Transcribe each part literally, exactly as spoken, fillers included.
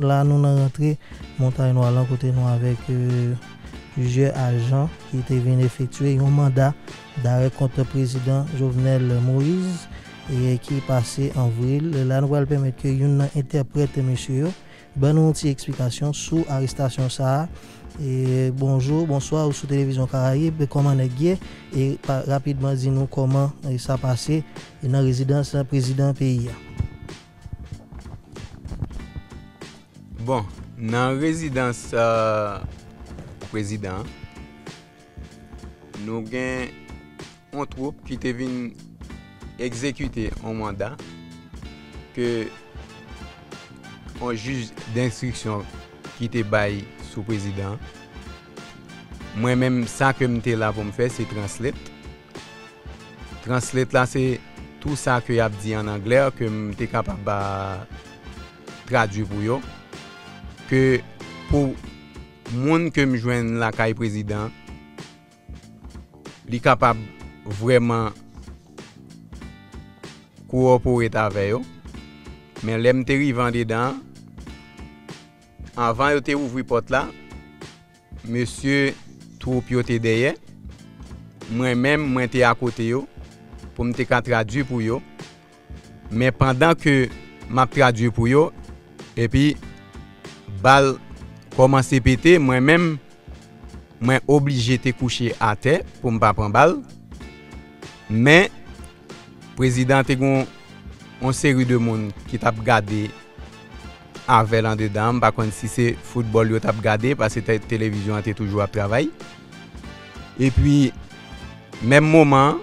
La, nou nan rantre Montay Nwa lan, kote nou avèk, euh, plizyè ajan ki te vin efektye yon manda darè kont prezidan Jovenel Moïse, e ki pase an vril. La, nou pral pèmèt ke youn nan entèprèt mesye yo ban nou yon ti eksplikasyon sou arestasyon sa a. E bonjou, bonswa, ou sou Televizyon Karayib, kòman nèg ye? E pa, rapidman di nou kòman, e, sa pase, e, nan rezidans prezidan peyi a. Bon, nan rezidans, euh, prezidan an, nou gen yon twoup ki te vin egzekite yon manda ke yon jij denstriksyon ki te bay sou prezidan an. Mwen menm, sa ke m te la pou m fè, se translate. Translate la, se tou sa ke y ap di an anglè, ke m te kapab, a, tradui pou yo, ke pou moun ke m jwenn lakay prezidan, li kapab vrèman kowopore avè yo. Men lè m te rive andedan an, anvan yo te ouvri pòt la, mesye twoup yo te dèyè. Mwen menm, mwen te akote yo pou m te ka tradui pou yo. Men pandan ke m ap tradui pou yo, epi bal kòmanse pete, mwen menm, mwen oblije te kouche atè pou m pa pran bal. Men, prezidan an te gen yon seri de moun ki t ap gade avè l andedan an. M pa konn si se foutbòl yo t ap gade, paske te-, televizyon an te toujou ap travay. Epi, menm moman an,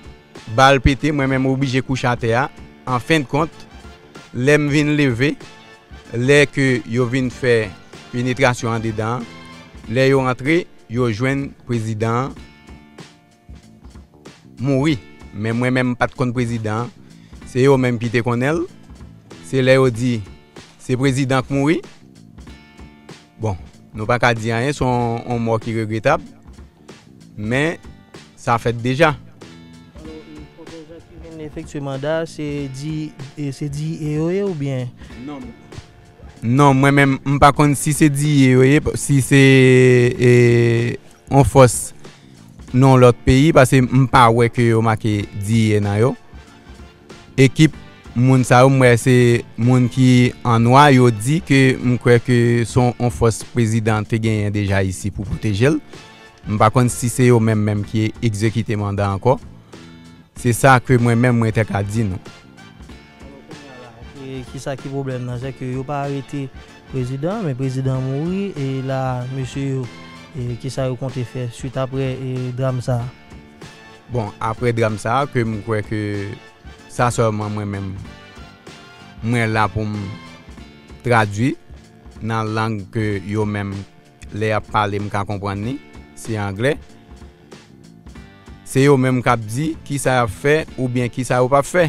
bal pete, mwen menm oblije kouche atè a. An fen de kont, lè m vin leve, lè ke yo vin fè penetrasyon andedan an, lè yo antre, yo jwenn prezidan an mouri. Men mwen menm, m pa t konn prezidan an. Se yo menm ki te konnen l. Se lè yo di, se prezidan k mouri. Bon, nou pa ka di anyen, se yon, yon mò ki regretab. Men, sa fèt deja. Alò, e, kòm jan ki vin efektye manda, se di, e, se di e yo ye oubyen? Non. Non, mwen menm, m pa konn si se di e yo ye, si se, e, yon fòs nan yon lòt peyi, paske m pa wè ke yo make D E nan yo. Ekip moun sa yo, m wè se moun ki an nwa, yo di ke m kwè ke se yon, yon fòs prezidan te genyen deja isi pou pwoteje l. M pa konn si se yo menm menm ki egzekite manda ankò. Se sa ke mwen menm mwen te ka di nou. Alò, kounye a la, e, kisa ki pwoblèm nan? Se ke yo pa arete prezidan, men prezidan mouri, e la, mesye yo, e, kisa yo konte fè swit apre, e, dram sa a? Bon, apre dram sa a, ke m kwè ke sa sèlman mwen menm, mwen la pou m tradui nan lang ke yo menm, lè y ap pale, m ka konprann li, se anglè. Se yo menm k ap di kisa y ap fè oubyen kisa yo p ap fè.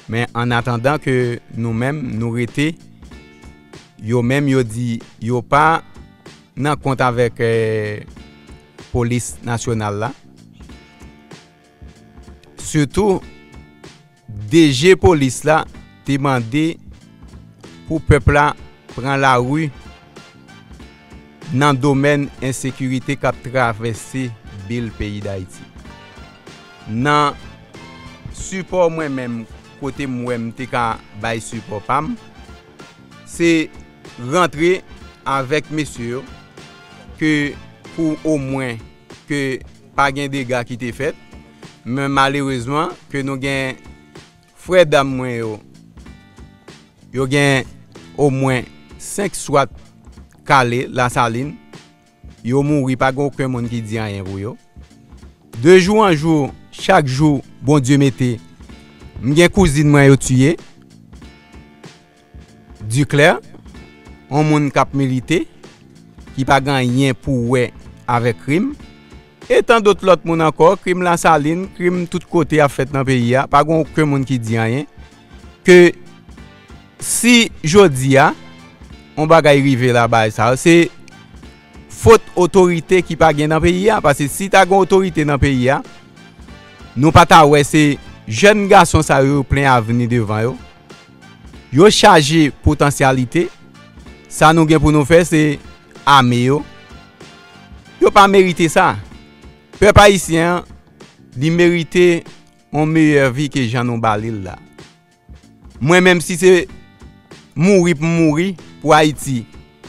Men annatandan ke nou menm, nou rete, yo menm, yo di yo pa nan kont avèk, eh, polis nasyonal la. Sitou, D G polis la te mande pou pèp la pran lari nan domèn ensekirite k ap travèse bil peyi Dayiti. Nan sipò mwen menm, kote m wè m te ka bay sipò pa m, se rantre avèk mesye yo ke pou omwen ke pa gen dega ki te fèt, men malerezman ke nou gen frè dam mwen yo, yo gen omwen senk swat kale Lasalin, yo mouri, pa gen okenn moun ki di anyen pou yo. De jou an jou, chak jou Bondye mete, m gen kouzin mwen yo tiye. Duclair, yon moun k ap milite, ki pa gen anyen pou wè avèk krim, e tandòt lòt moun ankò, krim Lasalin, krim tout kote ap fèt nan peyi a, pa gen okenn moun ki di anyen, ke si jodi a, yon bagay rive la bagay sa yo, se fot otorite ki pa gen nan peyi a, paske si ta gen otorite nan peyi a, nou pa ta wè se jèn gason sa yo, yo plen avni devan yo. Yo chaje potansyalite, Sa nou gen pou nou fè, se ame yo. Yo pa merite sa. Pèp ayisyen an, li merite yon meyè vi ke jan nou ba li l la. Mwen menm, si se mouri pou m mouri, pou Ayiti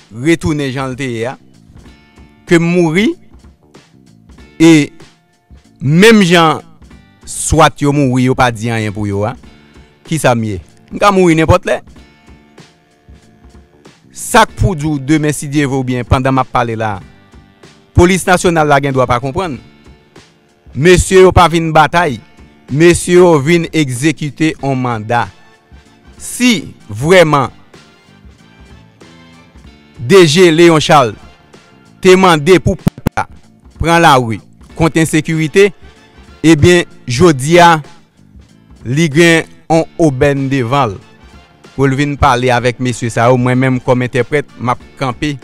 retounen jan l te ye a, ke m mouri, e menm jan swat yo mouri, yo pa di anyen pou yo a, kisa m ye? M ka mouri nenpòt lè. Sa k pou di w demen, si Dye vle, oubyen pandan m ap pale la, polis nasyonal la gen dwa pa konprann. Mesye yo pa vin batay. Mesye yo vin egzekite yon manda. Si vrèman D G Léon Charles te mande pou pèp la pran lari kont ensekirite, ebyen, jodi a, li gen yon obèn devan l pou l vin pale avèk mesye sa yo. Mwen menm, kòm entèprèt, m ap kanpe.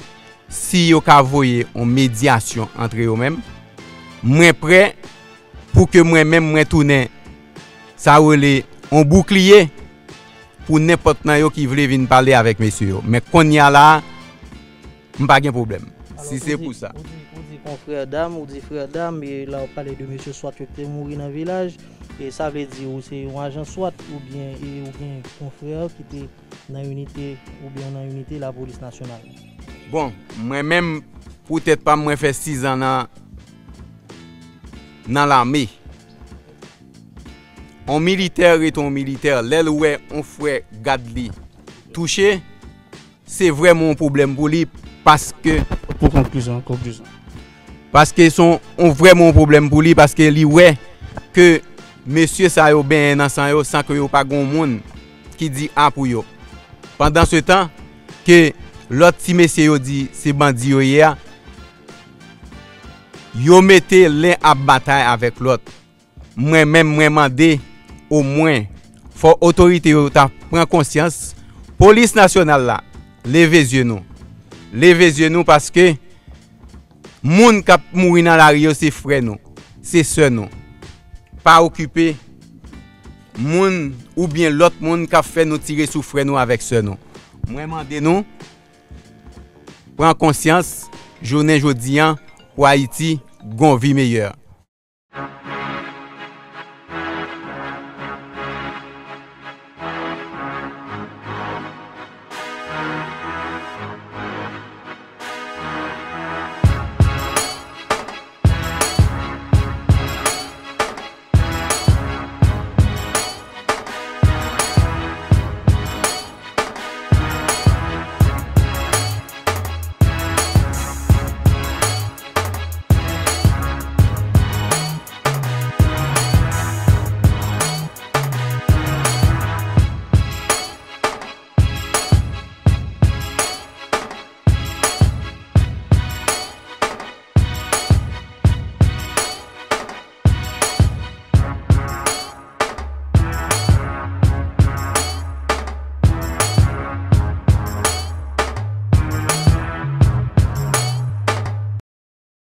Si yo ka voye yon medyasyon antre yo menm, mwen prè pou ke mwen menm mwen tounen, sa yo rele, yon boukliye pou nenpòt nan yo ki vle vin pale avèk mesye yo. Men kounye a la a, m pa gen pwoblèm. Si se pou sa. Ou di, ou di konfrè dam, ou di frè dam, e la w ap pale de mesye swat yo ki te mouri nan vilaj, e sa vle di ou se yon ajan swat oubyen e ou gen konfrè ki te nan inite oubyen nan inite lapolis nasyonal? Bon, mwen menm, pou tèt pa m, mwen fè sis zan nan, nan lame. On militè rete on militè. Lè l wè on frè gad li touche, se vrèman on pwoblèm pou li, paske Pou konklizyon, konklizyon. Paske se on, on vrèman on pwoblèm pou li, paske li wè ke mesye sa yo benyen nan san yo san ke yo pa gen on moun ki di a pou yo. Pandansetan ke lòt ti mesye yo di se bandi yo ye a, yo mete len ap batay avèk lòt. Mwen menm, mwen mande, omwen, fò otorite yo ta pran konsyans. Polis nasyonal la, leve zye nou. Leve zye nou, paske moun k ap mouri nan lari yo, se frè nou, se sè nou. Pa okipe moun oubyen lòt moun k ap fè nou tire sou frè nou avèk sè nou. Mwen mande nou, pran konsyans, jounen jodi an, pou Ayiti gen yon vi meyè.